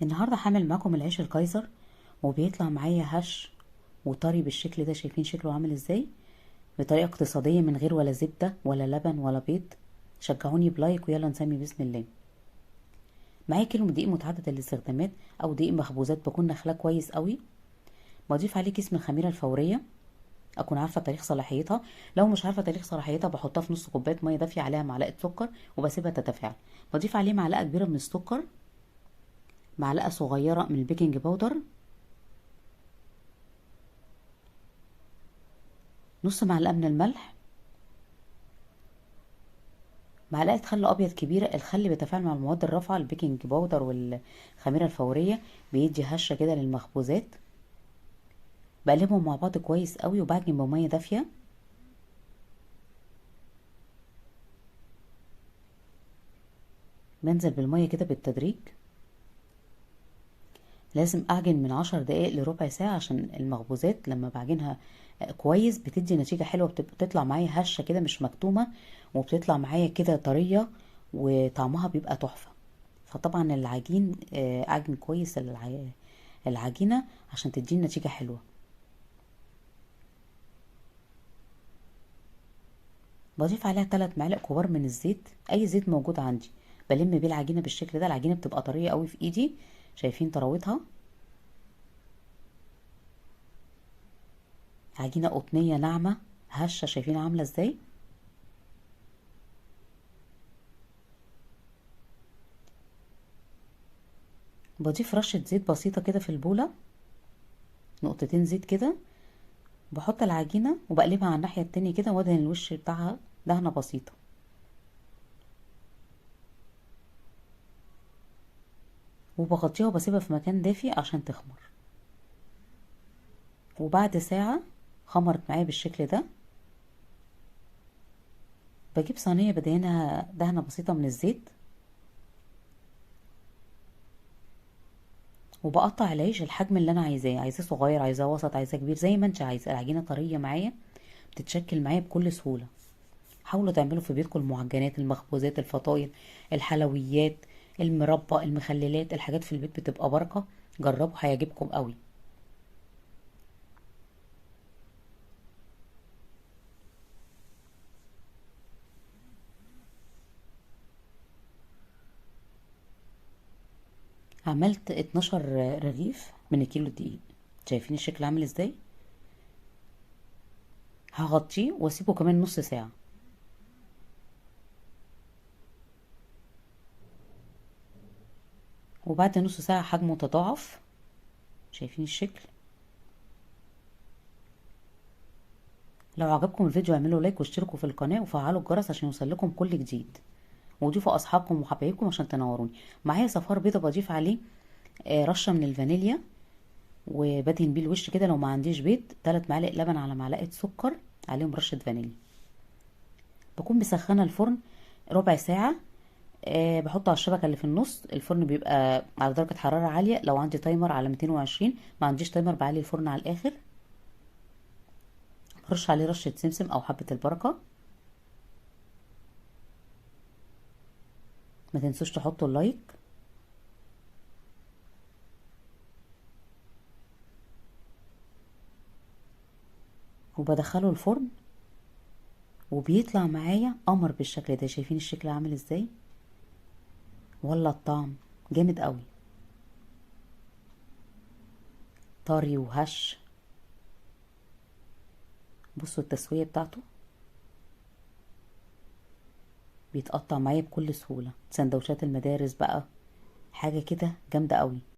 النهارده هعمل معاكم العيش الكايزر، وبيطلع معايا هش وطري بالشكل ده. شايفين شكله عامل ازاي؟ بطريقة اقتصادية من غير ولا زبدة ولا لبن ولا بيض. شجعوني ب like ويلا نسمي بسم الله. معايا كيلو دقيق متعدد الاستخدامات او دقيق مخبوزات، بكون نخلاه كويس قوي. بضيف عليه كيس من الخميره الفورية، اكون عارفه تاريخ صلاحيتها. لو مش عارفه تاريخ صلاحيتها بحطها في نص كوباية مية دافيه عليها معلقه سكر وبسيبها تتفاعل. بضيف عليه معلقه كبيرة من السكر، معلقه صغيرة من ال baking powder، نص معلقه من الملح، معلقه خل ابيض كبيرة. الخل بيتفاعل مع المواد الرافعه، ال baking powder والخميره الفورية، بيدي هشه كده للمخبوزات. بقلبهم مع بعض كويس قوي وبعجن بميه دافيه. بنزل بالمية كده بالتدريج. لازم اعجن من 10 دقايق لربع ساعة عشان المخبوزات لما بعجنها كويس بتدي نتيجة حلوة، بتطلع معايا هشه كده مش مكتومة، وبتطلع معايا كده طرية وطعمها بيبقى تحفة. فطبعا العجين، اعجن كويس العجينة عشان تديني نتيجة حلوة. بضيف عليها 3 معالق كبار من الزيت، اي زيت موجود عندي. بلم بيه العجينة بالشكل ده. العجينة بتبقى طرية قوي في ايدي، شايفين طراوتها؟ عجينه قطنيه ناعمة هشه، شايفين عامله ازاي؟ بضيف رشه زيت بسيطة كده في البوله، نقطتين زيت كده. بحط العجينة وبقلبها على الناحية التانية كده، وادهن الوش بتاعها دهنه بسيطة. وبغطيها وبسيبها في مكان دافي عشان تخمر. وبعد ساعة خمرت معايا بالشكل ده. بجيب صينية بدهنها دهنة بسيطة من الزيت، وبقطع العيش الحجم اللي انا عايزاه، عايزاه صغير، عايزاه وسط، عايزاه كبير، زي ما انت عايزه. العجينة طرية معايا، بتتشكل معايا بكل سهولة. حاولوا تعملوا في بيتكم المعجنات، المخبوزات، الفطاير، الحلويات، المربى، المخللات، الحاجات في البيت بتبقى بركة. جربوا هيعجبكم قوي. عملت 12 رغيف من الكيلو الدقيق، شايفين الشكل عامل ازاي؟ هغطيه واسيبه كمان نص ساعة. وبعد نص ساعة حجمه تضاعف، شايفين الشكل؟ لو عجبكم الفيديو اعملوا like واشتركوا في القناة وفعلوا الجرس عشان يوصل لكم كل جديد، وضيفوا اصحابكم وحبايبكم عشان تنوروني. معايا صفار بيضة بضيف عليه رشة من الفانيليا وبدهن بيه الوش كده. لو ما عنديش بيض، 3 معالق لبن على معلقة سكر عليهم رشة فانيليا. بكون مسخنة الفرن ربع ساعة، بحطه على الشبكة اللي في النص. الفرن بيبقى على درجة حرارة عالية. لو عندي timer على 220، ما عنديش timer بعلي الفرن على الآخر. برش عليه رشة سمسم أو حبة البركة. ما تنسوش تحطوا ال like. وبدخله الفرن وبيطلع معايا قمر بالشكل ده. شايفين الشكل عامل ازاي؟ ولا الطعم جامد قوي، طري وهش. بصوا التسوية بتاعته، بيتقطع معايا بكل سهولة. سندوتشات المدارس بقى، حاجة كده جامدة قوي.